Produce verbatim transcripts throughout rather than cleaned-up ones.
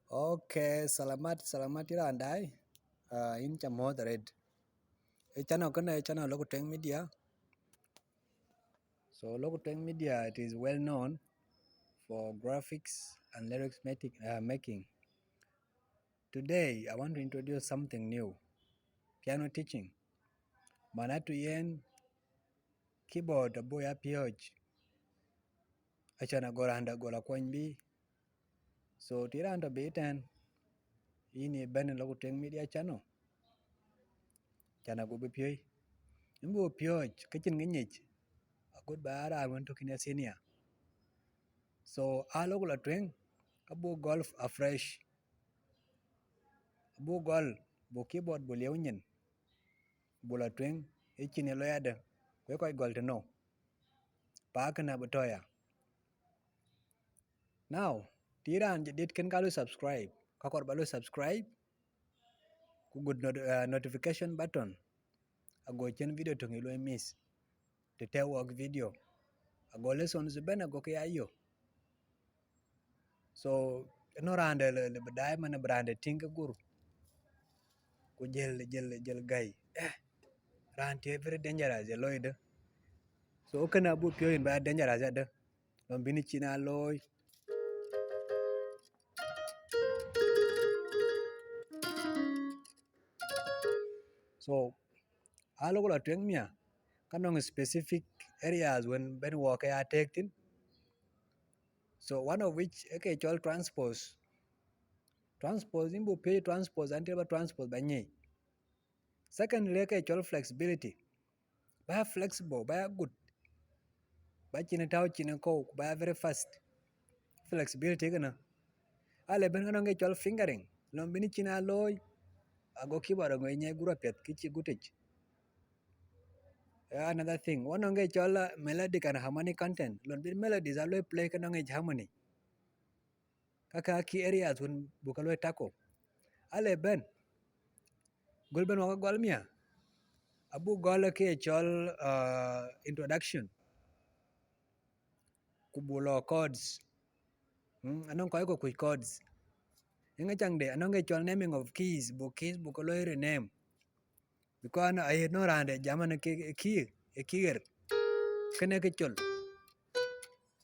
Okay, salamat, salamat yï raan daai. Uh, yïn ca muɔ̈th arët. Ee channel kënë, ee channel Lok Tueŋ Media. So Lok Tueŋ Media, it is well known for graphics and lyrics making, uh, making. Today I want to introduce something new. Piano teaching. Manatu yen keyboard abï ya piɔ̈ɔ̈c. Acän ago raan dɛ̈ gɔl akuɔny bï. So të raan tɔ̈ bï tɛ̈n, yïn ë bɛ̈n Lok Tueŋ Media channel. Cän ago bï piɔ̈ɔ̈c. Yïn bï piɔ̈ɔ̈c ke cïn kë nyic. Agut ba raan wën tɔ̈ kën ya senior. So aa lok la tueŋ, abuk gɔl afresh. Abuk gɔl, buk keyboard buk lieu nyin. Buk la tueŋ, ë cïn ë loyade, ku ë kɔc gɔl tënou. Pa kënë abï tɔ̈ ya. Now, të raan jadid kën ka lu subscribe, ka kɔɔr ba lu subscribe, ku gut not-, uh, notification button, ago cïn video töŋ ë luɔi miss. Të tɛ̈ wɔk video, ago lessons bɛ̈n ago ke ya yök. So ënɔŋ raan dɛ̈ le, le bï daai man bï raan dɛ̈ tïŋ ke gur. Ku jël, jël, jël gäi. Eh, raan tï very dangerous ë looi dë. So kënë abuk piɔ̈ɔ̈c yïn ba dangerous adë. Lɔn bï yïn cin aa looi. So aa lok la tueŋ mia, ka nɔŋ specific areas wën bɛ̈n wɔk ke ya tëëk thïn. So one of which ë ke cɔl transpose. Transpose, yïn bï piɔ̈ɔ̈c transpose, until ba transpose ba nyic. Secondly, ë ke cɔl flexibility. Ba ya flexible, ba ya gut. Ba cin tääu cin kɔ̈u, ku ba ya very fast. Flexibility kënë. Ale bɛ̈n ka nɔŋ ke cɔl fingering. Lɔn bï yïn cin aa looi, ago keyboard ago nyic gur apiɛth, kë cï gutic. Yeah, another thing. Wa nɔŋ ke cɔl, uh, melodic and harmonic content. Lɔn bï melodies aa looi play ke nɔŋ yic harmony. Ka ka key areas wën buk ke luɔi tackle. Ale bɛ̈n. Gɔl bɛ̈n wɔk gɔl mia. Abuk gɔl ke cɔl, uh, introduction. Ku buk lɔ chords. Mm, anɔŋ kɔc kɔ̈k kuc chords. Ëŋa caŋde, anɔŋ ke cɔl naming of keys, buk keys buk ke luɔi rename. Because anɔŋ, aye nɔŋ raan dɛ̈ jam an ke, ke key, ke key ɣer. Kënë ke cɔl.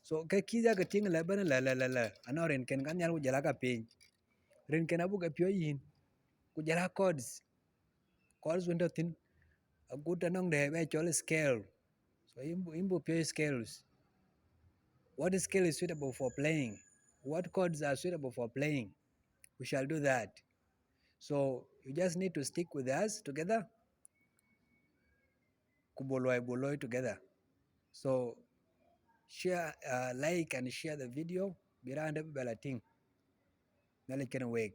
So ke keys aa ke tïŋ lɛ bɛ̈n lɛ, lɛ, lɛ, lɛ. Anɔŋ rinken ka nhial ku jɔl aa ka piny. Rinken abuk ke piɔ̈ɔ̈c yïn. Ku jɔl aa chords. Chords wën tɔ̈ thïn. Agut anɔŋ dɛ̈ bɛ cɔl scale. So yïn bï, yïn bï piɔ̈ɔ̈c scales. What scale is suitable for playing? What chords are suitable for playing? We shall do that. So you just need to stick with us together. Ku buk luɔi, buk luɔi together. So share, uh, like and share the video. Bï raan dɛ̈ bï bɛ la tïŋ. Nhialic kenë week.